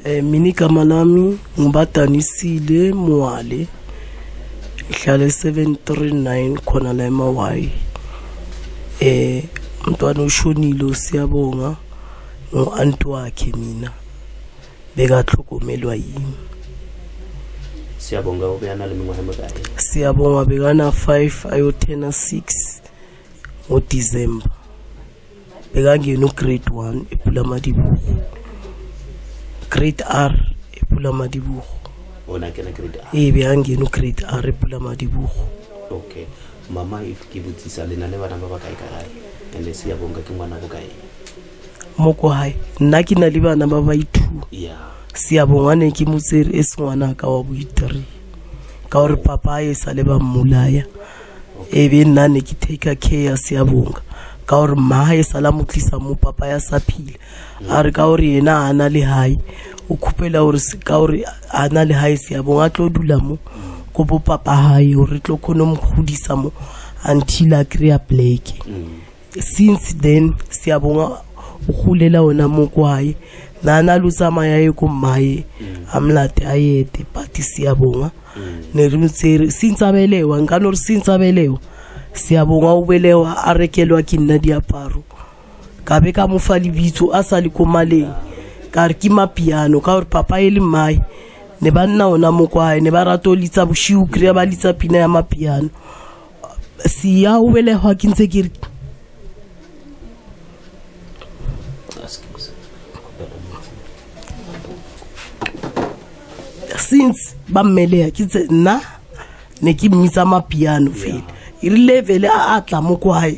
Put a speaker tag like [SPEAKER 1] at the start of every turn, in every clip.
[SPEAKER 1] Mina igama lami nguBadanisile Mwale, ngihlala e-739 khona la emawayi. Umntwana oshonile uSiyabonga ngu-anti wakhe mina bekatlhogomelwa yimi.
[SPEAKER 2] Siyabonga o be a na le mengwaga e mekae?
[SPEAKER 1] Siyabonga bekana 5 ayothena 6 ngoDisemba. Bekangena ugrade 1 ePulamadibogo, grade R ePulamadibogo.
[SPEAKER 2] O na kena grade R?
[SPEAKER 1] Ee, bekangena ugrade R ePulamadibogo.
[SPEAKER 2] Okay mama, if ke botsisa, le na le bana ba ba kae ka gae, and Siyabonga ke ngwana bokae?
[SPEAKER 1] Mo ko gae nna ke na le bana ba ba i-two. Siyabonga ne ke motsere e se ngwanaka wa bo-three ka gore papa e sa le ba mmolaya, e be nna ne ke take care ya Siyabonga ka gore mma e sala mo tlisa mo papa ya sa phila. A re ka gore yena a na le hae, o khupela gore ka gore a na le hae, Siyabonga a tlo dula mo ko bo papa hae gore tlo kgone mo godisa mo until a kry-a pleke. Since then Siyabonga o golela ona mo kwae nana lo tsamaya ye ko mmae a mlate a ete, but Siyabonga ne re motsere since a belewa. Nka no re since a belewa, Siyabonga o belewa a rekelwa ke nna diaparo, ka be ka mo fa lebitso a sa le ko maleng, ka re ke Mapiano ka gore papa e le mmae ne ba nna ona mo kwae, ne ba rata o litsa boshiu, kry-a ba litsa pina ya mapiano. Siya o belegwa ke ntse ke re
[SPEAKER 2] Excuse. Kgopela metsi.
[SPEAKER 1] Since ba mmeleya ke tse nna ne ke mmitsa Mapiano fela. E rile vele a tla mo kwae,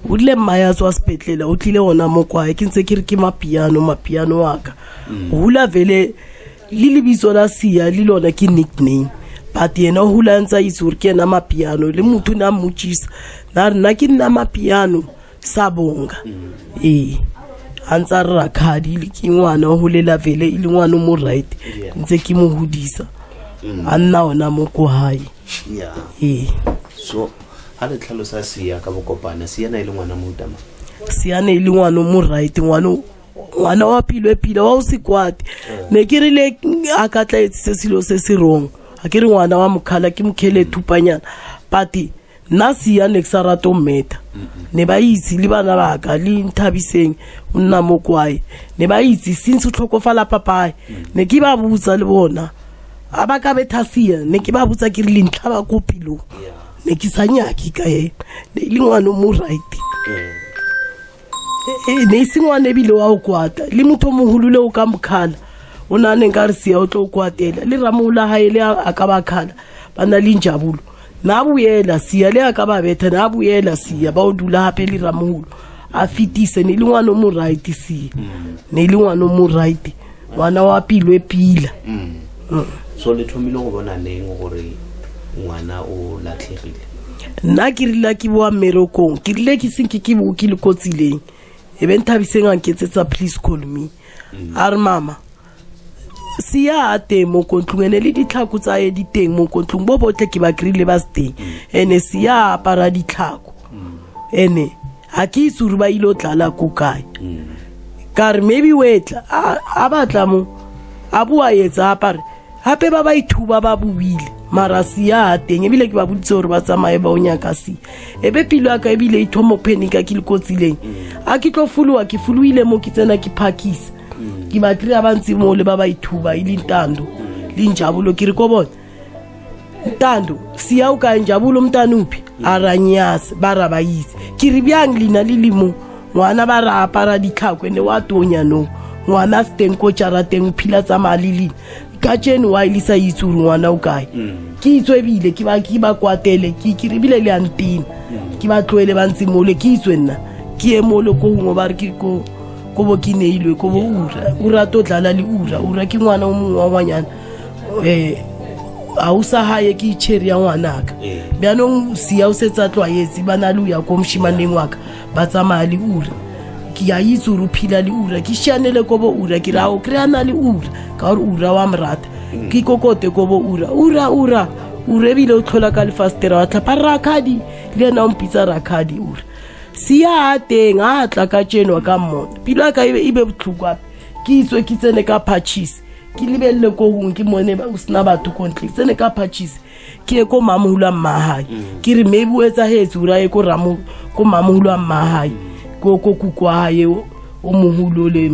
[SPEAKER 1] o rile mmae a tswa sepetlele, o tlile ona mo kwae, ke ntse ke re ke Mapiano, Mapiano wa ka hula vele. Le lebitso la Sia le lona ke nickname, but yena o hula ntse a itse gore ke ena Mapiano. Le motho ne a mmotsisa na re nna ke nna Mapiano sa bonga. Ee, a ntse a re rakhadi le ke ngwana o holela vele e le ngwana o mo right. Ntse ke mo hodisa, a nna ona mo ko hae. Ee.
[SPEAKER 2] So ga le tlhalosa Sia ka bokopana, Sia na e le ngwana moutama?
[SPEAKER 1] Sia ne e le ngwana o mo right, ngwana wa pilo e pila wa o se kwate. Ne ke rile a ka tla etsitse selo se se wrong, a ke re ngwana wa mokhala ke mokhele thupanyana, but nna Sia ne ke sa rate o mmetha. Ne ba itse le bana ba ka le Nthabiseng o nna mo kwae, ne ba itse since o tlhokofala papae. Ne ke ba botsa le bona a ba ka betha Sia, ne ke ba botsa ke re lentlha ba ko pilong. Ne ke sa nyake ka ena, ne e le ngwana o mo right. Ne e se ngwana ebile wa o kwata le motho o mogolo le o ka mokgala o na neng ka re Sia o tlo o kwatela le ramogolo a gae le a ka ba kgala ba na le njabulo na boela Sia le a ka ba betha na boela Sia ba o dula gape le ramogolo a fetise. Ne e le ngwana o mo right Sia, ne e le ngwana o mo right, ngwana wa pilo e pila.
[SPEAKER 2] So le thomile go bona neng gore ngwana o latlhegile?
[SPEAKER 1] Nna ke rile ke boa mmerekong, ke rile ke senke ke bo ke le ko tseleng, e be Nthabiseng a nketsetsa please call me, a re mama Sia a teng mo ko ntlong, ene le ditlhako tsa ye di teng mo ko ntlong, bo botlhe ke ba kry-ile ba se teng, ene Sia a apara ditlhako, ene ga ke itse gore ba ile o tlala ko kae. Ka re maybe o etla a batla mo a boa etsa apare gape ba ba ithuba ba buile, mara Sia a teng, ebile ke ba boditse gore ba tsamaye ba o nyaka Sia. E be pelo ya ka ebile e thoma go panica ke le ko tseleng, a ke tlo foloa, ke foloile mo ke tsena ke phakisa, ke ba kry-a ba ntse mo le ba ba ithuba e le Ntando le Njabulo. Ke re ko bone, Ntando, Sia o kae? Njabulo, mntane uphi? A ra nyase ba ra ba itse. Ke re bjang leina le le mo ngwana ba ra apara ditlhako, ene wa tonya no ngwana a se teng ko jarateng, o phila tsamaya le leina ka tseno wa e le sa itse gore ngwana o kae. Ke itswe ebile ke ba kwatele, ke re ebile le a ntina, ke ba tloele ba ntse mole, ke itswe nna ke ye mole ko gongwe ba re ke ko bo ke neilwe ko bo ura ura to dlala le ura ura ke ngwana o mongwe wa ngwanyana a o sa haye ke cherry ya ngwanaka. Bjanong Sia o setse a tlwaetse ba na le o ya ko moshimaneng wa ka ba tsamaya le ura. Ke a itse gore o phila le ura, ke šianele ko bo ura, ke re a o kry-a na le ura ka gore ura wa morata. Ke kokote ko bo ura, ura ura ura, ebile o tlhola ka lefastera wa tlhapa rakhadi, le ena o mpitsa rakhadi. Ura Sia a teng a tla ka tšeno ka mmona, pelo ya ka e be botlhoko gape, ke itswe ke tsene ka patches. Ke lebelele ko gongwe ke mone o sena batho ko ntle. Tsene ka patches ke ye ko mamoholo a mmahae. Ke re maybe o etsahetse gore a ye ko ramo ko mamoholo a mmahae ko ko kuku wa hae o moholo le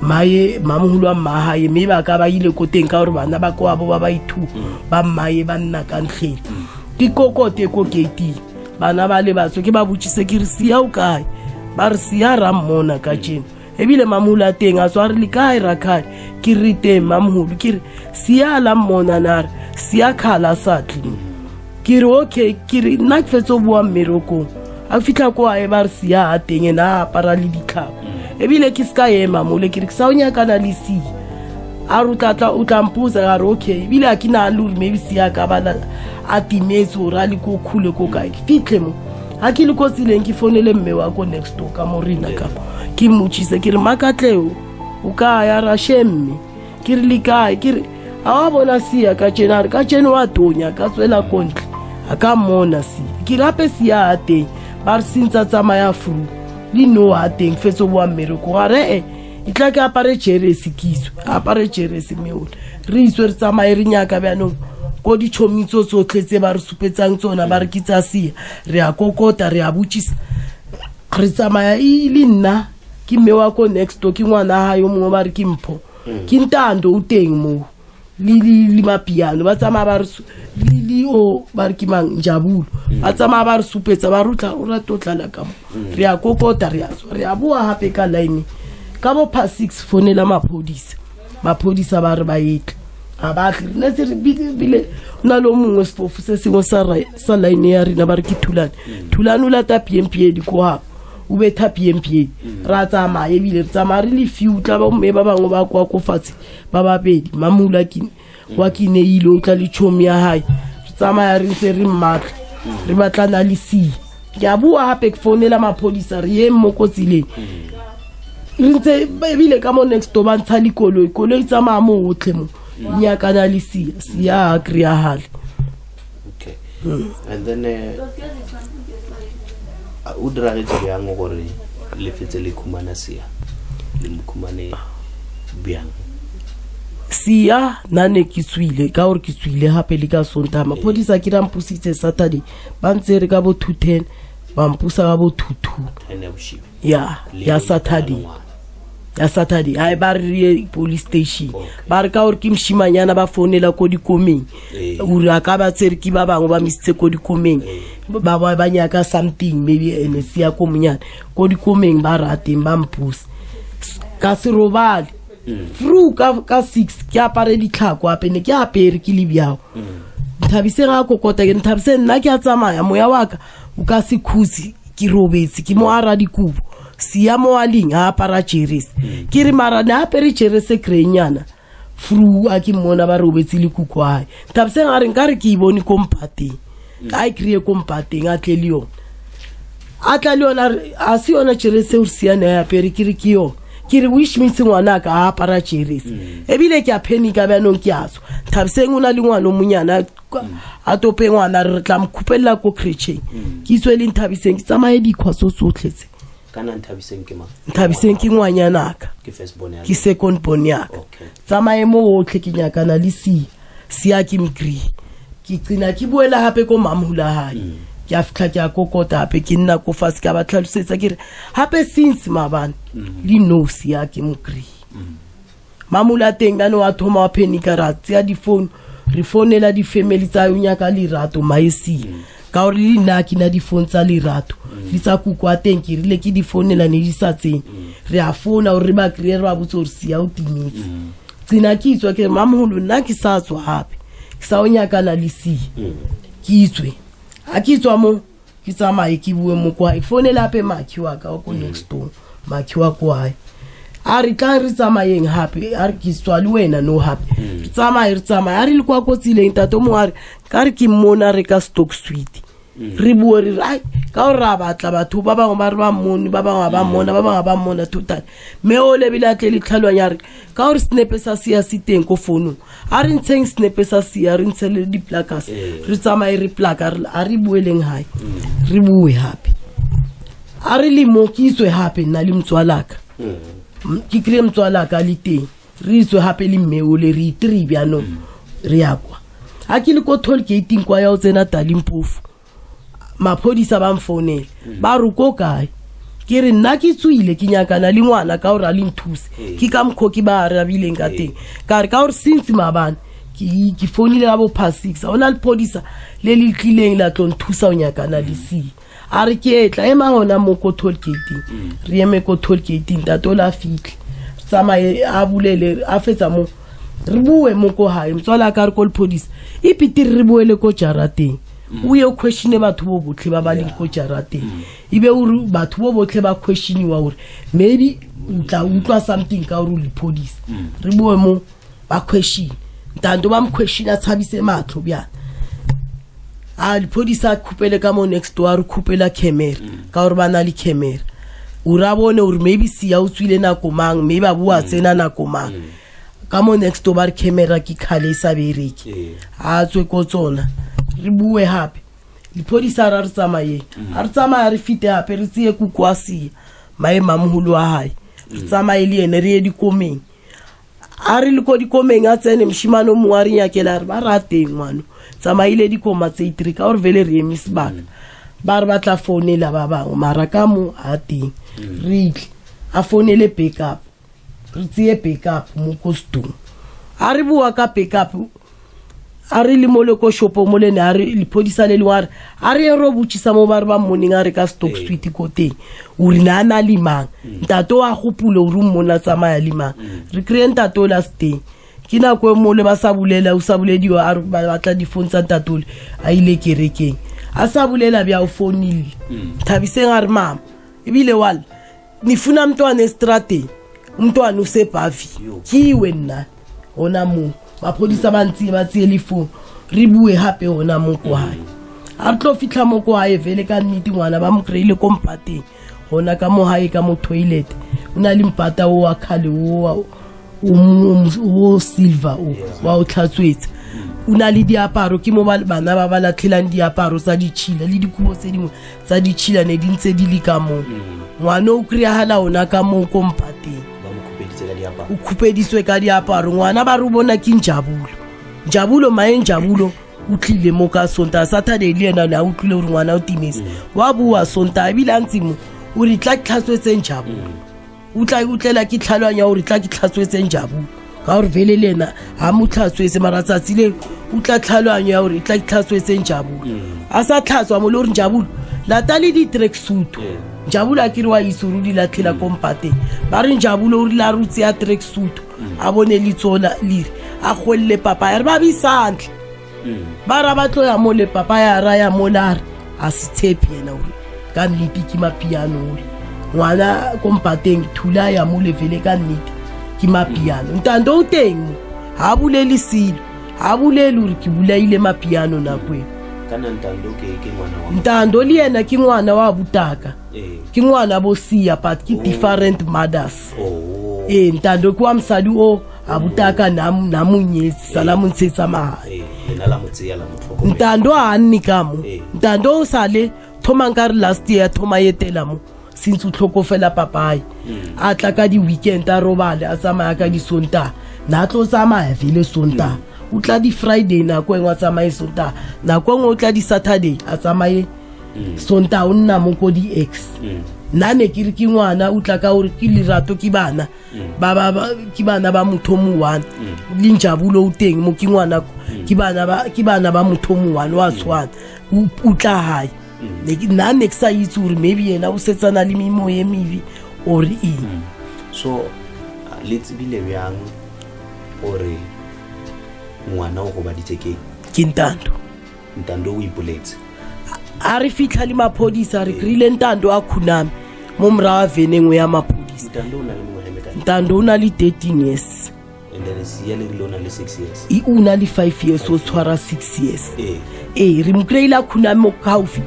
[SPEAKER 1] maye mamoholo a mmahae mme ba ka ba ile ko teng ka gore bana ba kwabo ba ba ithu ba mmaye ba nna ka ntlheng. Ke kokote ko gating bana ba le batso ke ba botsise ke re sia o kae, ba re sia ra mmona ka tjeno ebile mamoholo a teng a tswa re le kae rakhadi, ke re teng mamoholo, ke re sia la mmona na re sia khala sa tle, ke re okay, ke re nna ke fetse o boa mmerekong a fitlha ko ae ba re sia a teng ena a apara le ditlhako ebile ke se ka ema mole, ke re ke sa o nyakana le sia a re o tla o tla mpotsa, a re okay, ebile a ke na le gore maybe sia ka bana a timetse gore a le ko khule ko kae. Ke fitlhe mo ga ke le ko tseleng ke founele mme wa ko next door ka mo rena ka mo ke mmotšise ke re makatleo o ka ya ra she mme, ke re le kae, ke re a wa bona sia ka tjena, a re ka tjeno wa tonya ka tswela ko ntle a ka mmona sia, ke re gape sia a teng ba re sentse a tsamaya fru le no a teng fetse o boa mmereko ga re e e tla ke apare jeresi ke iswe apare jeresi mme ole re iswe re tsamaye re nyaka bjanong ko ditšhomitso tsotlhe tse ba re supetsang tsona ba re ke tsa sia re a kokota re a botsisa re tsamaya e le nna ke mme wa ko next door ke ngwana ga yo mongwe ba re ke mpho ke ntando o teng moo le le le mapiano ba tsamaya ba re le le o ba re ke mang njabulo ba tsamaya ba re supetsa ba re o rata o tlala ka mo re a kokota re a tswa re a boa gape ka line ka bo past six founela maphodisa maphodisa ba re ba etle ga ba tle re netse re bile o na le o mongwe sefofu se sengwe sa line ya rena ba re ke thulane thulane o lata pmpa dikogapo o betha pmpa ra tsamaya ebile re tsamaya re le few tla ba mme ba bangwe ba kwa ko fatshe ba babedi mamula ke wa ke neile o tla le tšhomi ya hae re tsamaya re ntse re mmatla re batlana le sia ke a bua gape ke founela maphodisa re yeng mo ko tseleng re ntse ebile ka mo next door ba ntsha dikoloi koloi tsamaya mo otlhe mo nyakana le sia sia a kry-agale.
[SPEAKER 2] Okay, and then o diragetse bjang gore le fetse le khumana sia le mo khumane bjang?
[SPEAKER 1] Sia nna ne ke tswile ka gore ke tswile gape le ka Sontaga maphodisa ke rampusitse Saturday ba ntse re ka bo 2:10 ba mpusa ka bo 2:02
[SPEAKER 2] 10 ya bošigo
[SPEAKER 1] ya
[SPEAKER 2] Le
[SPEAKER 1] ya Saturday
[SPEAKER 2] ngwana.
[SPEAKER 1] Ya Saturday ai ba re re ye police station.
[SPEAKER 2] Okay.
[SPEAKER 1] Ba re ka gore ke mošimanyana ba founela ko dikomeng gore a ka ba tsere ke ba bangwe ba misitse ko dikomeng ba ba ba nyaka something maybe ene sia ko monyane ko dikomeng ba rateng ba mpusa ka se robale fru ka 6 ke apare ditlhako ape ne ke apere ke le bjao nthabiseng a kokota ke nthabiseng nna ke a tsamaya moya wa ka o ka se khutse ke robetse ke mo ara dikobo sia mo a leng a apara jeresi ke re mara ne apere jeresi greynyana fru a ke mmona ba robetse le kuku ae nthabiseng a re nka re ke e bone ko mpateng a e kry-e ko mpateng a tle le yone a tla le yona a re, a se yona jeresi eo re siane a e apere ke re ke yone ke re wish means ngwana ka a apara jeresi ebile ke a panic-a bjanong ke a tswa thabiseng o na le ngwana o monyana a tope ngwana re tla mo khupelela ko crècheng ke tswe le nthabiseng ke tsamaye dikgwa tso tsotlhe tse.
[SPEAKER 2] Kana nthabiseng ke mang?
[SPEAKER 1] Nthabiseng ke ngwanyanaka.
[SPEAKER 2] Ke first born ya
[SPEAKER 1] ke second born yaka.
[SPEAKER 2] Okay.
[SPEAKER 1] Tsamaye mo otlhe ke nyakana le sia sia ke mkry ke qina ke boela gape ko mamhula hae ke a fitlha ke a kokota gape ke nna ko fatshe ke a ba tlhalosetsa ke re gape since maabane le no sia ke mokry mamula teng bjane wa thoma wa phenika ra tseya difounu re founela di-family tsa yo nyaka lerato maesia ka gore le nna ke na difounu tsa lerato le tsa kuku wa teng ke rile ke di founela ne di sa tsene re a founa gore re ba kry-e re ba botse gore sia o timetse tsena ke itswa ke re mamogolo nna ke sa tswa gape ke sa o nyakana le sia ke itswe ga ke tswa mo ke tsamaye ke bue mo kwa ke founele gape makhi wa ka wa ko next door makhi wa ko hae a re tla re tsamayeng gape a re ke tswa le wena no gape re tsamaye re tsamaye a re le kwa ko tseleng tate o mongwe a re ka re ke mmona re ka stock sweet re bue re re ai ka gore ra batla batho ba bangwe ba re ba mmone ba bangwe ba mmona ba bangwe ba mmona total mme o lebile a tle le tlhaloganya a re ka gore senepe sa sia se teng ko founong a re ntsheng senepe sa sia re ntshe le di-plackers re tsamaye re plaka a re bueleng gae re bue gape a re le mo ke itswe gape nna le motswalaka ke kry-e motswalaka le teng. Re itswe gape le mme ole re itiri bjanong re ya kwa. A ke le ko toll gating kwa ya o tsena Talimpofu, maphodisa ba mfounele ba re ko kae. Ke re nna ke tswile ke nyakana le ngwana ka gore a le nthuse. Ke ka mokgwa ke ba arabileng ka teng, ka re ka gore since maabane ke founile ka bo past 6, ga ona lephodisa le le tlileng la tlo nthusa o nyakana le sia. A re ke etla ema gona mo ko toll gating. Re eme ko toll gating, ntate o la fitlhe tsamaye a bulele a fetsa mo re bue mo ko gae. Motswala a ka re ko lephodisa e pitiri re boele ko jarateng, o ye o questione batho bo botlhe ba ba leng ko jarateng, ebe ore batho bo botlhe ba questioniwa gore maybe o tla utlwa something ka gore o lephodisa. Re bue mo ba question ntando ba mo question a tshabise matlho bjana. A lephodisa a khupele ka mo next door, a re khupela camera ka gore ba na le camera, o re a bone gore maybe sia o tswile nako mang, maybe a boa tsena nako mang. Ka mo next door ba re camera ke khale e sa bereke. A tswe ko tsona re bue gape lephodisa ra re tsamayeng. A re tsamaya re fite gape re tseye kuku a sia mae mamogolo wa gae, re tsamaye le ene re ye dikomeng. A re le ko dikomeng a tsene moshimane o mongwe a re nyakela a re ba re a teng ngwano tsamaile dikoma tse itire ka gore vele re eme sebaka, ba re ba tla founela ba bangwe mara ka mo a teng. Re itle a founele backup, re tseye backup mo ko setong. A re bua ka backup a re le mole ko shopo mo le ne a re lephodisa le lengwe a re a re ye ro botšisa mo ba re ba mmoneng a re ka stock street ko teng o re ne a na le mang, ntate o a gopole o re o mmone a tsamaya le mang. Re kry-e ntate o le a se teng. Ke nako e mole ba sa bolela o sa bolediwa a re ba batla difounu tsa ntate ole a ile kerekeng a sa bolela bja o founile. Thabiseng a re mama ebile wala nifuna mntwana estradeni, umntwana usebhavi kiwe nna gona mo maphodisa ba ntse ba tseye le phone. Re bue gape gona mo ko gae. A re tlo fitlha mo ko gae vele ka nnete ngwana ba mo kry-ile ko mpateng gona ka mo gae ka mo toilet. O na le mpata o wa kgale o silver o wa o tlhatswetsa, o na le diaparo. Ke mo bana ba ba latlhelang diaparo tsa ditšhila le dikubo tse dingwe tsa ditšhila ne di ntse di le ka moo. Ngwana o kry-agala ona ka moo ko mpateng.
[SPEAKER 2] Ba mo khupeditse ka diaparo.
[SPEAKER 1] O khupeditswe ka diaparo ngwana. Ba re o bona ke Njabulo, Njabulo mae Njabulo o tlile mo ka Sontaga, Saturday le ena ne a utlwile gore ngwana o timetse, wa bua Sontaga ebile a ntse mo o re tla ke tlhatswetseng Njabulo, o tla o tlela ke tlhaloganya gore tla ke tlhatswetseng Jabulo ka gore vele le ena ga mo tlhatswetse mara tsatsi le o tla tlhaloganyo ya gore tla ke tlhatswetseng Jabulo. A sa tlhatswa mo le gore Njabulo lata le di-track suit. Njabulo a kere wa itse gore o di latlhela ko mpateng. Ba re Njabulo o rile a re o tseya track suit a bone letsola lere a golele papa ya re ba bisantle ba ra ba tlo ya mo le papa ya ra ya mo la re a se tshepe yena gore ka nnete ke mapiano ole ngwana ko mpateng thula ya mo levele ka nnete ke mapiano. Ntando o teng mo ga a bolele selo, ga a bolele gore ke bolaile mapiano nako eo.
[SPEAKER 2] Kana Ntando ke ngwana wa
[SPEAKER 1] Ntando le yena ke ngwana wa butaka. Ke ngwana bo sia but ke different mothers. Ee, Ntando ke wa mosadi o a butaka na monyetsi sala mo ntshetsa magae.
[SPEAKER 2] Ee, lena la mo tseya la mo tlhokomela.
[SPEAKER 1] Ntando a nne ka mo. Ntando o sale thomang ka re last year thoma etela mo since o tlhokofela papae, a tla ka di-weekend a robale a tsamaya ka disontaga na a tlo tsamaya vele Sontaga o tla di-Friday nako engwe a tsamaye Sontaga nako engwe o tla di-Saturday a tsamaye Sontaga o nna mo ko di-ex. Nna ne ke re ke ngwana o tla ka gore ke lerato ke bana ke bana ba motho mo one le Njabulo o teng mo ke ngwana ke bana ba motho mo one wa tshwana o tla hae. Nna ne ke sa itse gore maybe yena o setsana le memoya e mebe or eng.
[SPEAKER 2] So le tsebile bjang gore ngwana o gobaditse ke
[SPEAKER 1] Ke Ntando.
[SPEAKER 2] Ntando o ipoletse.
[SPEAKER 1] A re fitlha le maphodisa re kry-ile Ntando a khuname mo morago a vene nngwe ya maphodisa.
[SPEAKER 2] Ntando o na le mengwaga e mekae?
[SPEAKER 1] Ntando o na le 13 years.
[SPEAKER 2] And then sia le rile o na le 6 years.
[SPEAKER 1] E o na le 5 years, o tshwara 6 years.
[SPEAKER 2] Ee.
[SPEAKER 1] Ee, re mo kry-ile a khuname mo gaufi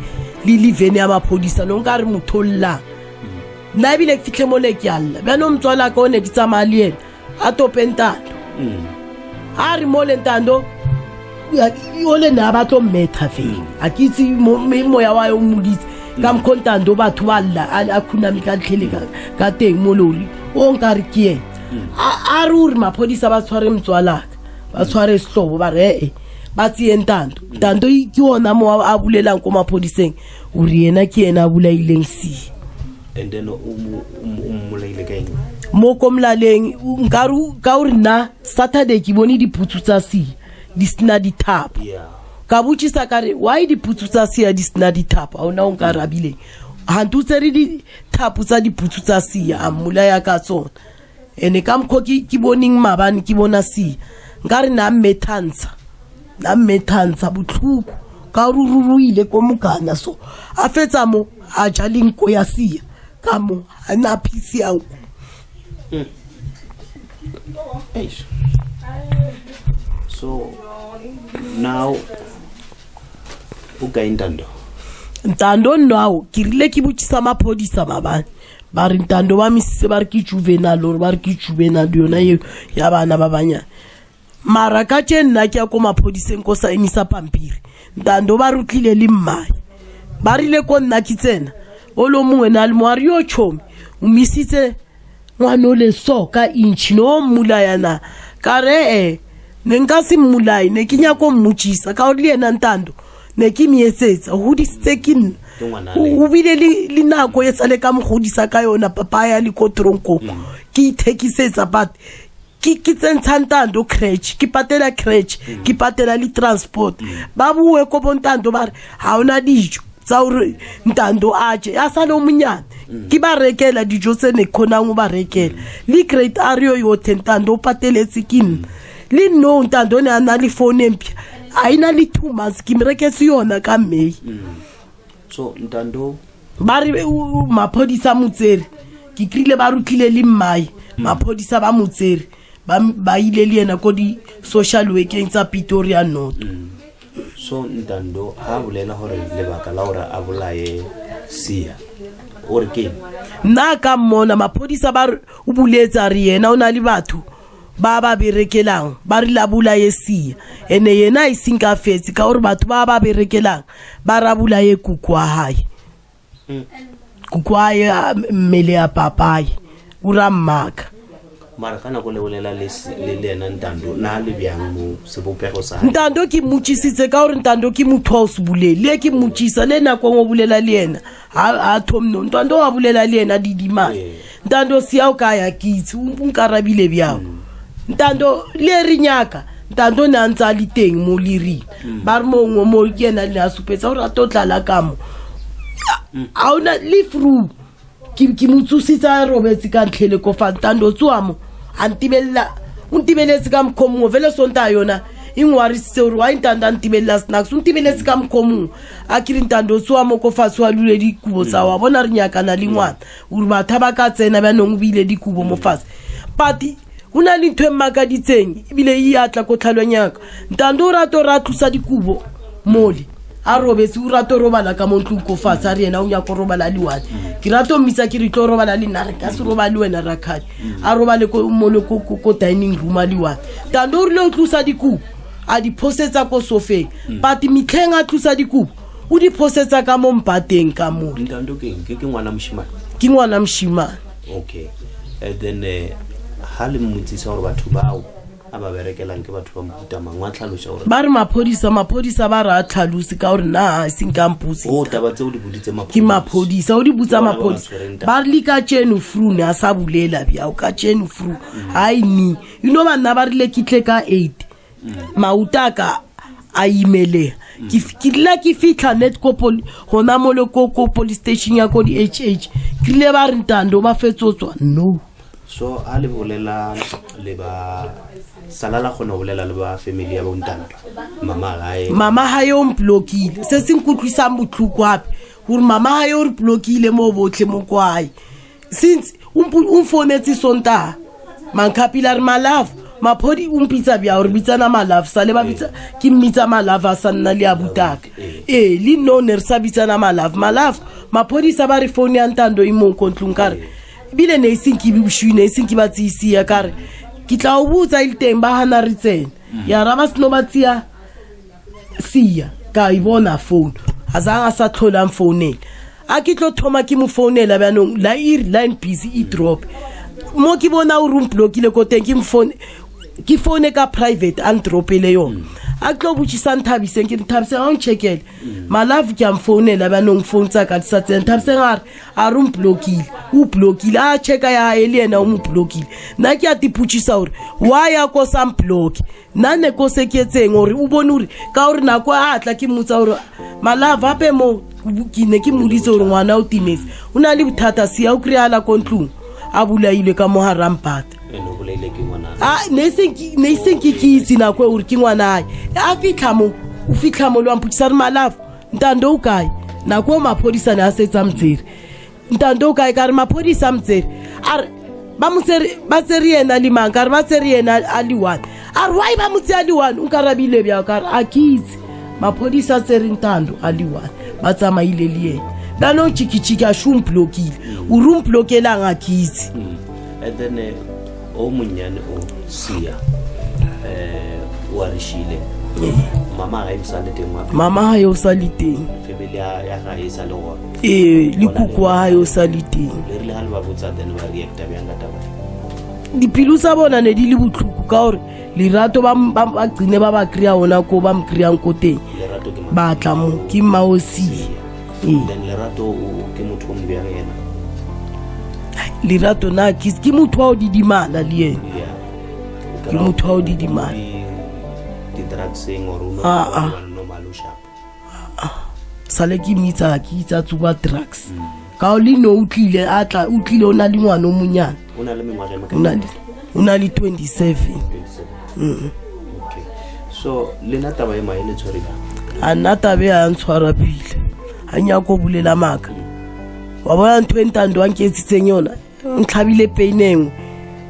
[SPEAKER 1] le levene ya maphodisa no nka re motho o llang. Nna ebile ke fitlhe mole ke a lla bjanong motswala ka o ne ke tsamaya le ena a tope Ntando. A re mole Ntando o le ne a batlo mmetha fela a ke itse moya wa yo moditse ka mokgwa Ntando batho ba lla a khuname ka ntlhele ka teng mo lori o nka re ke ena. A re ore maphodisa ba tshware motswalaka, ba tshware sehlobo, ba re ee ba tseye Ntando. Ntando ke ona mo a bulelang ko maphodiseng ore yena ke yena a bolaileng Sia.
[SPEAKER 2] And then o mmolaile ka eng?
[SPEAKER 1] Mo ko molaleng nkare ka ore nna Saturday ke bone diputsu tsa Sia di sena dithapo. Ka botsisa ka re why diputsu tsa Sia di sena dithapo, ga ona o nka rabileng gante o tsere dithapo tsa diputsu tsa Sia a mmolaya ka tsona. Ene ka mokgwa ke boneng maabane ke bona Sia nkare na mmethantsha, na mmethantsha botlhoko ka gore o ruruile ko mokana, so a fetsa mo a ja le nko ya Sia ka mo a na phisi ya nko.
[SPEAKER 2] Eish. So now o kae Ntando?
[SPEAKER 1] Ntando nnao ke rile ke botsisa maphodisa maabane, ba re Ntando ba misitse, ba re ke juvenile, ore ba re ke juvenile yona eo ya bana ba banyane. Mara ka tše nna ke ya ko maphodiseng ko saenisa pampiri, Ntando ba re o tlile le mmae, ba rile ko nna ke tsena o le mongwe na le mo a re yo tšhomi o misitse ngwane o le so ka intšhi no mmolaya na. Ka re e ne nka se mmolae, ne ke nyako mmotsisa ka gore le yena Ntando ne ke meetsetsa, o godisitse ke nna, o bile le nako e sale ka mo godisa ka yona papa ya le ko tronkong, ke ithekisetsa but ke tsentsha Ntando crèche, ke patela crèche, ke patela le transport. Ba bue ko bo Ntando ba re ga ona dijo tsa gore Ntando a je a sale o monyane, ke ba rekela dijo tse ne kgonang o ba rekela le grade R yo yothe Ntando o pateletse ke nna. Le no Ntando o ne a na le phone e mpšha a ena le 2 months, ke mo reketse yona ka May.
[SPEAKER 2] So Ntando
[SPEAKER 1] ba re maphodisa motsere ke krile ba rutlile le mmae, maphodisa ba motsere ba ile le yena ko di-social workeng tsa Pretoria North.
[SPEAKER 2] So Ntando ha bolela gore lebaka la gore a bolaye Sia o re ke
[SPEAKER 1] Nna ka mmona maphodisa ba re o buletse, a re yena o na le batho ba ba berekelang, ba re la bolaye Sia, ene yena a iseng ka fetse ka gore batho ba ba berekelang ba ra bolaye kuku wa hae, kuku wa hae mmele ya papaye o ra mmaka.
[SPEAKER 2] Mara ka nako le bolela le yena Ntando na le bjang mo sebopego sa hae?
[SPEAKER 1] Ntando ke mmotsisitse ka gore Ntando ke motho wa o se bolele le ke mmotsisa le nako ngwe o bolela le yena ha thomno Ntando wa bolela le yena didimane. Ntando Sia o ka ya ke itse o nkarabile bjang. Ntando le re nyaka Ntando ne a ntse a le teng mo lering, ba re mongwe mo ke yena le a supetsa gore a tlo tlala ka mo ga ona le fru ke mo tsositse a robetse ka ntlhele ko fa Ntando tsoa mo a ntibelela, o ntibeletse ka mokgwa mongwe fele Sonta yona e ngwarisitse gore wa Ntando a ntibelela snacks, o ntibeletse ka mokgwa mongwe a ke re Ntando tsoa mo ko fatshe wa lule dikubo tsa wa bona re nyakana le ngwana ore batho ba ka tsena bjanong o beile dikubo mo fatshe. But go na le ntho e mmakaditseng ebile e atla ko tlhalong yaka, Ntando o rata gore a tlosa dikubo mole a robetse, o rata o robala ka mo ntlong ko fatshe, a re yena o nyaka o robala le one. Ke rata o mmitsa ke re tlo robala le nna, re ka se robale wena rakhadi, a robale mole ko dining room a le one. Ntando o rile o tlosa dikubo a di phosetsa ko sofeng, but metlheng a tlosa dikubo o di phosetsa ka mo mpateng ka mole.
[SPEAKER 2] Ntando ke eng? Ke ngwana moshimane?
[SPEAKER 1] Ke ngwana moshimane.
[SPEAKER 2] Okay, and then ha le mmotsisa gore batho bao a ba berekelang ke batho ba mohuta mang, wa tlhalosa gore
[SPEAKER 1] Ba re maphodisa ba re a tlhalose ka gore nna a seng ka mpotse.
[SPEAKER 2] O taba tseo di boditse?
[SPEAKER 1] Ke maphodisa o di botsa.
[SPEAKER 2] Ke bona ba ba
[SPEAKER 1] Maphodisa
[SPEAKER 2] tshwereng taba.
[SPEAKER 1] ba re le ka tseno fru ne a sa bulela bjao ka tseno fru ga e ne you know banna ba rile ke tle ka 8 mauta a ka a imelega ke rile ke fitlha net ko gona mole ko police station ya ko di-HH, ke rile ba re Ntando ba fetsotswa no.
[SPEAKER 2] So ha le bolela le ba sala la kgona ho bolela le ba family ya bontando, mama gae?
[SPEAKER 1] Mama gae o mplokile, se se nkutlwisang botlhoko gape gore mama gae o re blokile mo botlhe mo kwae since o mfounetse Sontaga mankhapile a re malafo maphodi o mpitsa bjao, re bitsana malafo sale ba bitsa ke mmitsa malafo a sa nna le a butaka ee le no ne re sa bitsana malafo malafo maphodisa ba re phone ya Ntando e mo ko ntlong, ka re ebile ne e seng ke boshui ne e seng ke ba tseisia, ka re ke tla o botsa e le teng ba gana re tsene ya ra ba seno ba tseya Sia ka e bona phone a zang a sa tlholang founela, a ke tlo thoma ke mo founela bjanong la iri line busy e drop Mo ke bona o re o mblokile ko teng, ke mfone, ke phone ka private, a ndropele yona. A tlo botšisa Nthabiseng, ke re, Nthabiseng, a o ncheckele Malove, ke a mfounela bjanong, phone tsa ka di sa tsena. Nthabiseng a re, a re o mblokile, o blokile, a checka ya gae le yena o mo blokile. Nna ke a tipotšisa gore why a ko sa mblocke, nna ne ko se ke etseng gore o bone gore ka gore nako a tla ke mmotsa gore Malove gape mo ke ne ke mmoditse gore ngwana o timetse, o na le bothata, sia o kry-ala ko ntlong a bolailwe ka mo garampata.
[SPEAKER 2] Ene o bolaile ke ngwana?
[SPEAKER 1] A ne iseng ke ke itse nako e gore ke ngwanae. A fitlha mo, o fitlha mo le wampotisa re, Malafo, Ntando o kae? Nako o maphodisa ne a setsa motsere. Ntando o kae? Ka re maphodisa a motsere. A re ba mo tsere, ba tsere yena le mang? Ka re ba tsere yena a le one. A re why ba mo tseya le one? O nkarabile bjang? Ka re a ke itse, maphodisa a tsere Ntando a le one, ba tsamaile le yena. Bjanong tšhikitšhiki a šo mplokile, o re o mplokelang? A ke itse.
[SPEAKER 2] And then o monnyane o sia o a re šile, mama ga e sa le teng wa?
[SPEAKER 1] Mama ga o sa le teng.
[SPEAKER 2] Family ya gae e sa le gona?
[SPEAKER 1] Ee, le kuku wa gae o sa le teng.
[SPEAKER 2] Le rile ga le ba botsa, then ba reacta bjang ka taba?
[SPEAKER 1] Dipelo tsa bona ne di le botlhoko ka gore lerato ba gcine ba ba kry-a ona ko ba mo kry-ang ko teng.
[SPEAKER 2] Lerato ke mang?
[SPEAKER 1] Ba tla mo ke mmaosia. Ee.
[SPEAKER 2] Then Lerato o ke motho o mo bjang yena?
[SPEAKER 1] Lerato na ke motho wa o didimala le ena.
[SPEAKER 2] Yeah.
[SPEAKER 1] Ke motho wa o didimala.
[SPEAKER 2] Di-drugseng or o no
[SPEAKER 1] Ah, ah.
[SPEAKER 2] normal, o sharp?
[SPEAKER 1] Sale ke mmitsa, ke itse a tsuba drugs ka o le no o tlile a tla, o tlile o na le ngwana o monyane.
[SPEAKER 2] O na le mengwaga e mekae?
[SPEAKER 1] O na le 27.
[SPEAKER 2] 27, okay. So lena taba e mae le tshwere bjang?
[SPEAKER 1] A nna tabe ya ntshwara pile, ga nyako bulela maaka. Wa bona ntho e Ntando a nketsitseng yona, ntlhabile pain engwe.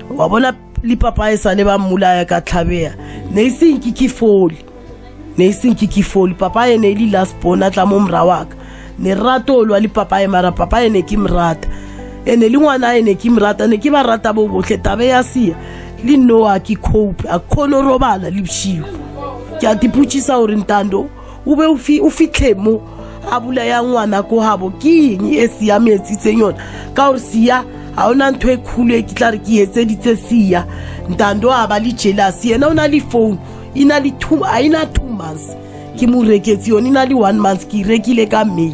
[SPEAKER 1] Wa bona le papa e sale ba mmolaya ka tlhabea, ne e seng ke ke fole, ne e seng ke ke fole. Papa e ne e le last born, a tla mo mora wa ka, ne re rata o lwa le papa e, mara papa e ne ke morata ene le ngwana e ne ke morata, ne ke ba rata bo botlhe. Tabe ya sia le nno a ke cope, a kgone go robala le bošigo. Ke a tipotšisa gore Ntando o be o fitlhe mo a bolaya ngwana ko gabo, ke eng e siametsitseng yona? Ka gore sia ga ona ntho e kgolo e ke tla re ke etseditse sia. Ntando a ba le jealous. Yena o na le phone e na le two, a ena 2 months ke mo reketse yone, e na le one month, ke e rekile ka May.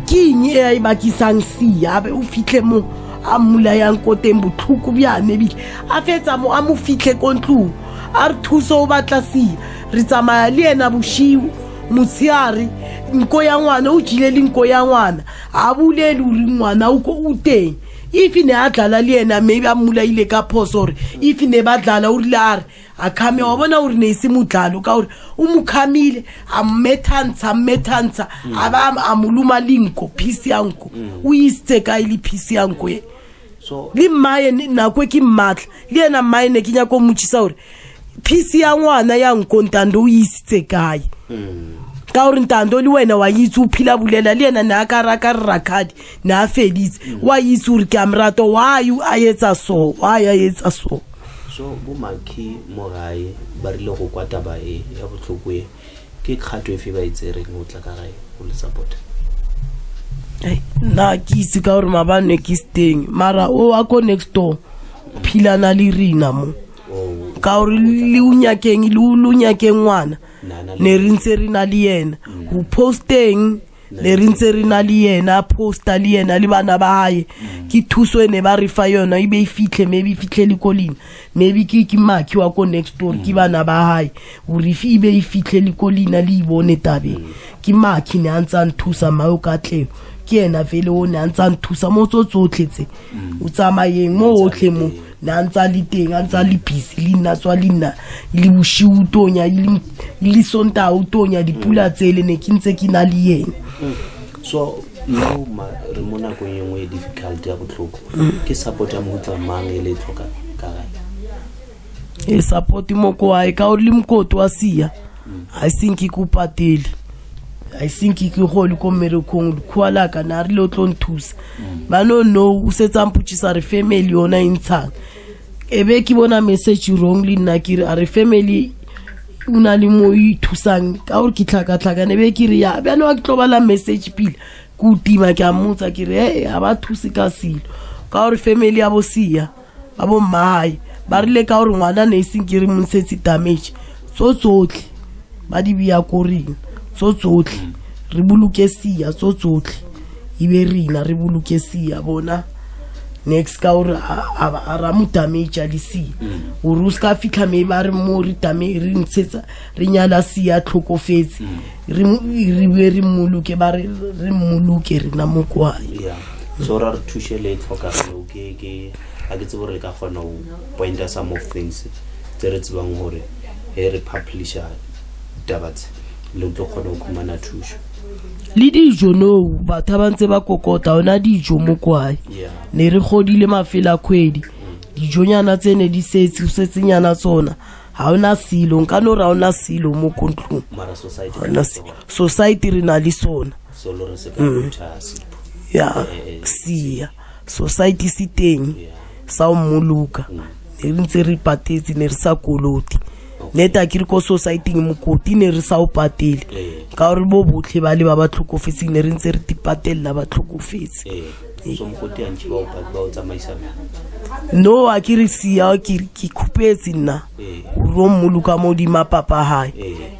[SPEAKER 1] Ke eng e a e bakisang sia a be o fitlhe mo a mmolayang ko teng? Botlhoko bjane ebile a fetsa mo a mo fitlhe ko ntlong, a re thuso o batla sia. Re tsamaya le yena bošiu, motsheare, nko ya ngwana o jile le nko ya ngwana, a bolele ore ngwana o ko o teng. If ne a dlala le yena, maybe a mmolaile ka phoso, gore if ne ba dlala, o rile a re a khame, wa bona gore ne e se modlalo, ka gore o mo khamile, a mmethantsha, a mmethantsha, a ba a mo loma le nko, piece ya nko. O isitse kae le piece ya nko e?
[SPEAKER 2] So
[SPEAKER 1] le mmae nako e ke mmatla le yena mmae, ne ke nyako mmotšisa gore piece ya ngwana ya nko Ntando o isitse kae, ka gore Ntando le wena wa itse o phila bulela le yena, ne a ka raka re rakgadi ne a feditse, wa itse gore ke a morato. Why a etsa so? Why a etsa so?
[SPEAKER 2] So bomaki mo gae ba rile go kwa taba e ya botlhoko e, ke kgato efe ba e tsereng go tla ka gae go le support?
[SPEAKER 1] Ai, nna ke itse ka gore mabane ke seteng, mara o wa ko next door o philana le rina mo.
[SPEAKER 2] O
[SPEAKER 1] ka gore le o nyakeng le o nyakeng ngwana.
[SPEAKER 2] Nana
[SPEAKER 1] ne re ntse re na le yena go posteng, ne re ntse re na le yena, a posta le yena le bana ba hae. Ke thuso e ne ba re fa yona, e be e fitlhe, maybe e fitlhe le ko lena, maybe ke maki wa ko next door, ke bana ba hae, gore e be e fitlhe le ko lena le ibone tabeng. Ke maki ne a ntse a nthusa, mao ka tleo ke ena fele o ne a ntse a nthusa mo tso tsotlhe tse o tsamayeng mo otlhe mo, ne a ntse a le teng, a ntse a le busy le nna, tswa le nna le boshiu tonya, e le Sontaga tonya, dipula tsele ne ke ntse ke na le yena.
[SPEAKER 2] So no ma re mo nakong e nngwe e difficult ya botlhoko, ke support ya mohuta mang e le e tlhoka ka gae?
[SPEAKER 1] E support mo ko gae, ka gore le mokoti wa sia ga e seng ke ko patele, ga e seng ke gole ko mmerekong, lekgowa la ka ne a rile o tlo nthusa ba no no o setse a mpotšisa re family yona e ntshang, e be ke bona message wrong le nna, ke re a re family o na le mo o ithusang ka gore ke tlhakatlhakane, be ke re ya bjale wa ke tlo bala message pila ke o tima, ke a mmotsa ke re ee ga ba thuse ka selo. Ka gore family ya bo Sia ba bo mmae ba rile ka gore ngwana ne e seng ke re mo ntshetse damage, tso tsotlhe ba di bea ko rena, tso tsotlhe re boloke Sia, tso tsotlhe e be rena re boloke Sia bona next, ka gore a ra mo damage le Sia, gore o se ka fitlha me ba re mo re re ntshetsa re nyala Sia tlhokofetse, re be re mmoloke, ba re re mmoloke rena mo kwae.
[SPEAKER 2] Yeah, so ra re thuše le tlhokagalo ke ga ke tsebe gore le ka kgona go pointa some of things tse re tsebang gore he re publisha ditaba tse le tlo kgona go khumana thušo.
[SPEAKER 1] Le dijo, no, batho ba ntse ba kokota ona dijo mo kwae. Ne re godile mafela a kgwedi, dijonyana tse ne di setse o setsenyana tsona, ga ona selo, nka no re ga ona selo mo ko ntlong.
[SPEAKER 2] Mara society
[SPEAKER 1] Ga ona selo, society re na le sona.
[SPEAKER 2] So lo re se ka rutha Sipho.
[SPEAKER 1] Ya, Sia society se teng sa o mmoloka, ne re ntse re patetse, ne re sa kolote nete a ke re ko society-ing mokoti ne re sa o patele, ka gore bo botlhe ba le ba ba tlhokofetseng ne re ntse re tipatelela ba tlhokofetse.
[SPEAKER 2] Ee, so mokoti antši ba o ba o tsamaisa bjang?
[SPEAKER 1] No, a ke re Sia ke khupetse nna gore o mmoloka mo hodima papa hae.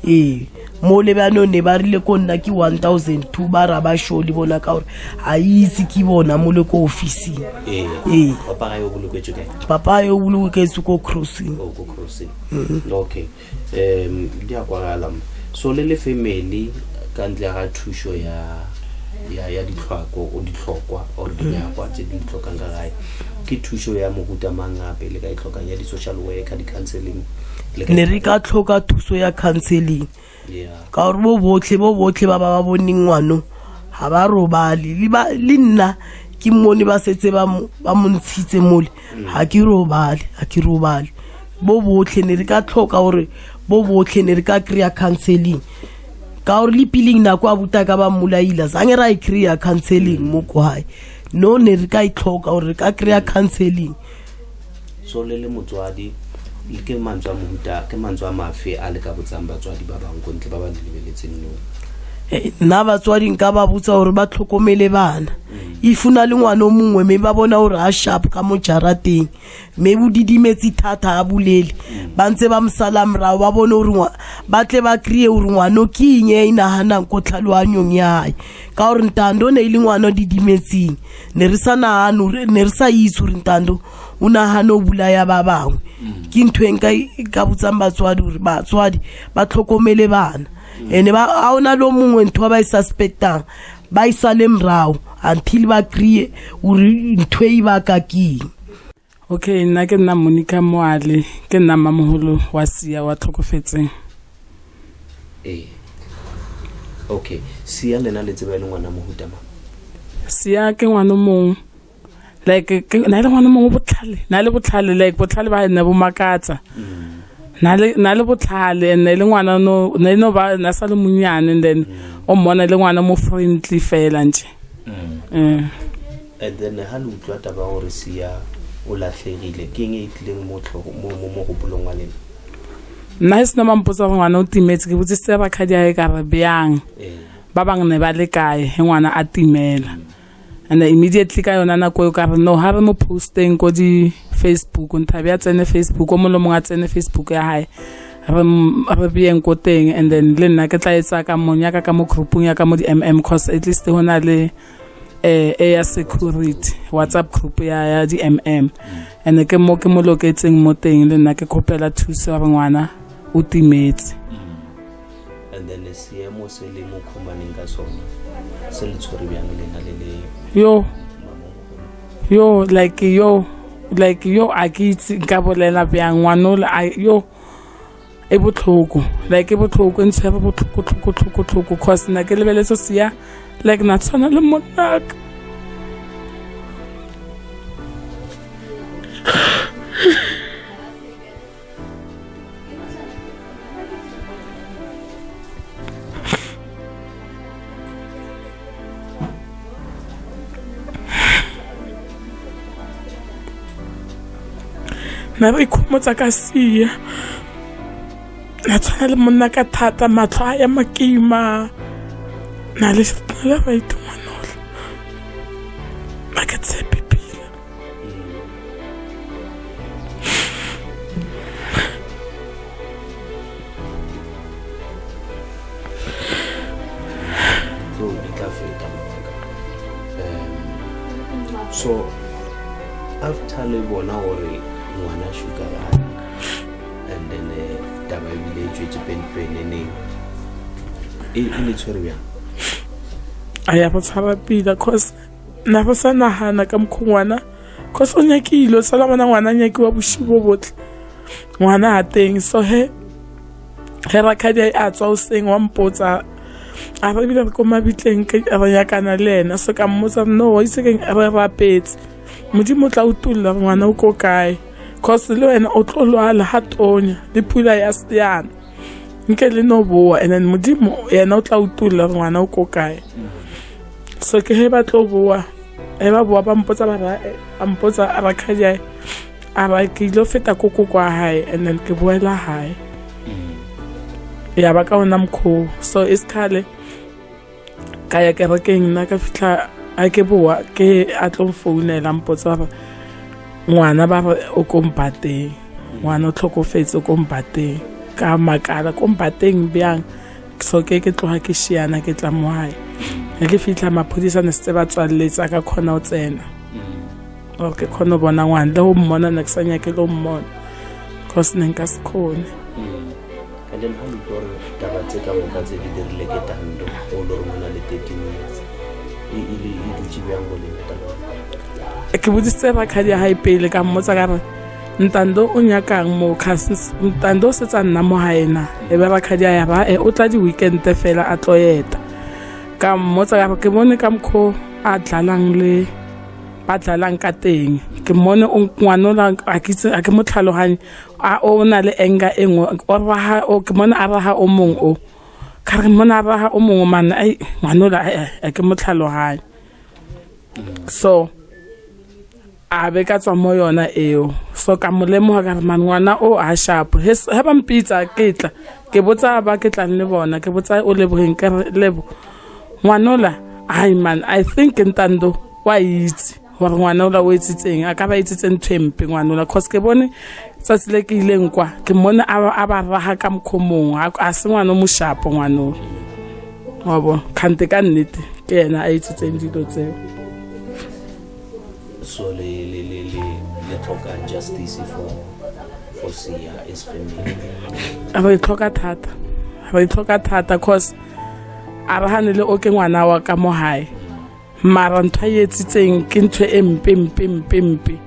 [SPEAKER 1] Ee, mo le bjanong ne ba rile ko nna ke 1002, ba ra ba sure le bona ka gore ga itse ke bona mo le ko officing. Ee.
[SPEAKER 2] Papa gae o boloketswe kae?
[SPEAKER 1] Papa yo o boloketswe ko crossing.
[SPEAKER 2] O ko crossing, okay. Di a kwagala mo. So le le family, ka ntle ga thušo ya ditlhwako o ditlhokwa or dinyakwa tse di tlhokang ka gae, ke thušo ya mohuta mang gape le ka e tlhokang, ya di-social worker, di-counseling le ka
[SPEAKER 1] Ne re ka tlhoka thuso ya counseling, ka gore bo botlhe ba ba boneng ngwano ga ba robale le le nna ke mmone ba setse ba mo ntshitse mole, ga ke robale, ga ke robale. Bo botlhe ne re ka tlhoka gore bo botlhe ne re ka kry-a counseling, ka gore le piling nako a buta ka ba mmolaila zange ra e kry-a counseling mo kwae. No, ne re ka e tlhoka gore re ka kry-a counseling.
[SPEAKER 2] So le le motswadi le ke mantswe a mohuta, ke mantswe a mafe a le ka botsang batswadi ba bangwe ko ntle ba ba le lebeletseng no?
[SPEAKER 1] Nna batswadi nka ba botsa gore ba tlhokomele bana. If o na le ngwana o mongwe mme ba bona gore a sharp ka mo jarateng, mme bo didimetse thata, a bolele, ba ntse ba mosala morago, ba bone gore ba tle ba kry-e gore ngwano ke eng e e naganang ko tlhaloganyong ya gae, ka gore Ntando ne e le ngwana o didimetseng, ne re sa nagane ne re sa itse gore Ntando o nagane o bolaya ba bangwe. Ke ntho e nka e ka botsang batswadi, gore batswadi ba tlhokomele bana, ene ba a ona le o mongwe ntho ba e suspectang, ba e sale morago until ba kry-e gore ntho e baka ke eng.
[SPEAKER 3] Okay, nna ke nna Monica Moale, ke nna mmamoholo wa Sia wa tlhokofetseng.
[SPEAKER 2] Ee, okay. Sia lena le tseba e le ngwana mohuta mang?
[SPEAKER 3] Sia ke ngwana o mongwe, like na le ngwana o mongwe botlhale, na le botlhale, like botlhale ba ne bo makatsa, na le botlhale, and ne le ngwana no ne no ba na sa le monyane, and then o mmona le ngwana mo friendly fela nje.
[SPEAKER 2] And then ha le utlwa taba ya gore Sia o latlhegile, ke eng e tlileng mo tlhogo mo mogopolong wa lena?
[SPEAKER 3] Nna e sena mampotsa gore ngwana o timetse, ke botsisitse rakgadi a e ka re bjang, ba bangwe ne ba le kae he ngwana a timela, and immediately ka yona nako eo ka re no, ha re mo posteng ko di-Facebook, Nthabi a tsene Facebook, o mongwe le mongwe a tsene Facebook ya hae, re beyeng ko teng, and then le nna ke tla etsa ka mo nyaka ka mo groupong ya ka mo di-mm, cause at least ho na le e ya security WhatsApp group ya di-mm, and ke mo ke mo loketseng mo teng, le nna ke kgopela thuso gore ngwana o timetse.
[SPEAKER 2] And then seemo se le mo khumaneng ka sona se le tshwere bjang lena le le
[SPEAKER 3] Yo.
[SPEAKER 2] mamogolo?
[SPEAKER 3] Yo, like yo, like yo, a ke itse nka bolela bjang ngwanole a yo e botlhoko, like e botlhoko, e ntshwere botlhoko tlhoko tlhoko tlhoko, cause nna ke lebeletse Sia, like na tshwana le monnaka. Na re ikhomotsa ka Sia, na tshwana le monna ka thata, matlho a ya makima, na le right ngwanola, na ke tshepe pila.
[SPEAKER 2] tlo di tla feta mabaka. So after le bona gore ngwana sugar and then taba ebile e tswetse penpeneneng e le tshwere bjang?
[SPEAKER 3] A ya go tshwara pila, cause na go sa nagana ka mokgwa ngwana, cause o nyakile o sala bona ngwana a nyakiwa bošigo bo botlhe, ngwana a teng. So he ge rakgadi a tswa o seng wa mpotsa, a re ebile re ko mabitleng re nyakana le ena. So ka mmotsa, no wa itse keng, re rapetse Modimo o tla utulla gore ngwana o ko kae, cause le wena o tlo lwala ga tonya le pula ya yana nke le no boa, and then Modimo yena o tla utulla gore ngwana o ko kae. So ke he ba tlo boa, he ba boa ba mpotsa, ba ra ba mpotsa rakgadi a ra ke ile feta koko kwa hae, and then ke boela hae ya ba ka ona mokgwa. So e sekgale ka ya kerekeng nna, ka fitlha a ke boa ke a tlo mfounela, mpotsa gore ngwana ba re o ko mpateng, ngwana o tlhokofetse o ko mpateng. Ka makala, ko mpateng bjang? So ke tloga ke šiana ke tla mo gae, ge ke fitlha maphodisa ne setse ba tswaletse, a ka kgona go tsena gore ke kgone go bona ngwana le go mmona. Ne ke sa nyake le go mmona, cause ne nka se kgone.
[SPEAKER 2] And then ha le utlwa gore taba tse ka moka tse di dirile ke Tando o le gore o na le 13 years, e dutse bjang go lena taba?
[SPEAKER 3] Ke bodisitse rakgadi ya gae pele, ka mmotsa ka re, Ntando o nyakang mo? Ntando o setse a nna mo gae na? E be rakgadi a ya ra e o tla di-weekend fela a tlo eta. Ka mmotsa ka re ke bone ka mokgwa a dlalang le ba dlalang ka teng, ke mmone ngwanola a ke itse, a ke mo tlhaloganye, a o na le anger e nngwe o raga o, ke mone a raga o mongwe o, ka re mmone a raga o mongwe mane, ai ngwanola a ke mo tlhaloganye. So a be ka tswa mo yona eo, so ka mo lemoga ka re man ngwana o a sharp. He ba mpitsa ke tla ke botsa ba ke tlang le bona, ke botsa o Lebogeng, ke re, Lebo, ngwanola ai man, I think Ntando wa itse gore ngwana ola o etsitseng, a ka ba etsitse ntho e mpe ngwanola, cause ke bone tsatsi le ke ileng kwa ke mmone a ba raga ka mokgwa mongwe, a se ngwana o moshapo ngwanola wa bo kgante. Ka nnete ke yena a etsitseng dilo tseo.
[SPEAKER 2] So le tlhoka justice for Sia as family?
[SPEAKER 3] Re tlhoka thata, re tlhoka thata, cause a re gane le o ke ngwana wa ka mo gae, mara ntho a e etsitseng ke ntho e mpe mpe mpe mpe,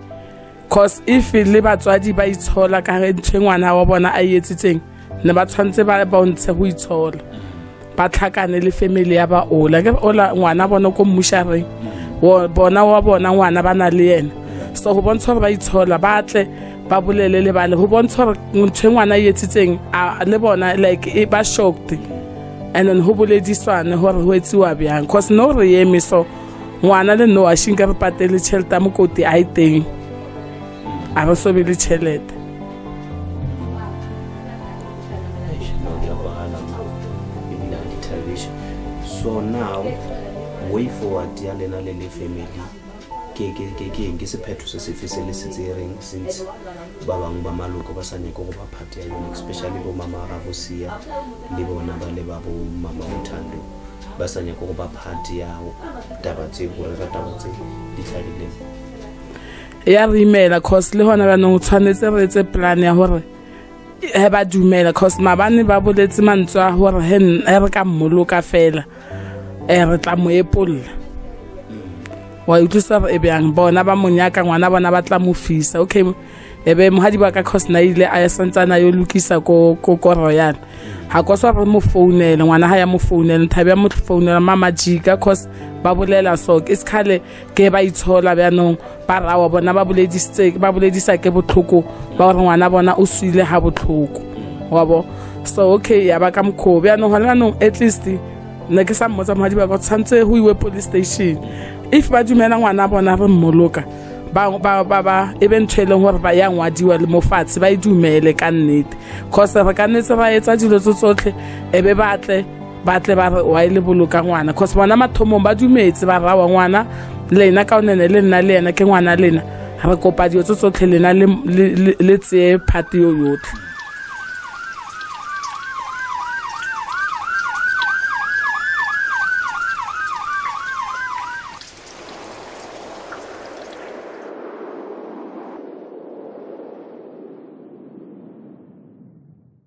[SPEAKER 3] cause if le batswadi ba itshola ka ge ntho e ngwana wa bona a e etsitseng, ne ba tshwanetse ba bontshe go itshola, ba tlhakane le family ya ba ola ke ola ngwana bona ko mmushareng bona wa bona ngwana ba na le yena. So go bontsha gore ba itshola, ba tle ba bolele le bale go bontsha gore ntho e ngwana e etsitseng le bona like ba shocked, and then go bolediswane gore go etsiwa bjang, cause no re eme so ngwana le no a shinka re patele tšhelete ya mokoti a e teng, a re so be le tšhelete.
[SPEAKER 2] Eish, no di a kwagala ma, ebile ga di thabiše. So now way forward ya lena le le family ke eng? Ke sephetho se sefe se le se tsereng, since ba bangwe ba maloko ba sa nyake go ba part ya yone, especially bo mama ga bo Sia le bona ba le ba bo mama Bothando ba sa nyake go ba part ya taba tse, go rera taba tse di tlhagileng?
[SPEAKER 3] Ya re imela, cause le gona jaanong tshwanetse re etse plan ya gore he ba dumela, cause maabane ba boletse mantswe a gore he re ka mmoloka fela re tla mo epolla. Wa utlwisa gore e bjang? Bona ba mo nyaka ngwana bona, ba tla mo fisa. Okay, e be mohadi wa ka, cause na ile a santsana yo lokisa ko Royal, ga ko sa re mo founele ngwana ga ya mo founele, nthabi ya mo founela mama jika, cause ba bolela so ke sekhale ke ba itshola bjanong, ba rawa bona ba boledisitse, ba boledisa ke botlhoko ba gore ngwana bona o swile ga botlhoko wa bo. So okay, ya ba ka mokgwa bjanong gona bjanong, at least ne ke sa mmotsa mohadi ba ka tshwanetse go iwe police station. If ba dumela ngwana bona re mmoloka, ba e be ntho e leng gore ba ya ngwadiwa le mo fatshe, ba e dumele ka nnete, cause re ka nnetse ba etsa dilo tse tsotlhe, e be ba tle ba re wa e le boloka ngwana, cause bona mathomong ba dumetse ba rawa ngwana lena ka onene le nna le yena ke ngwana lena, re kopa dilo tse tsotlhe lena le tseye part yo yotlhe.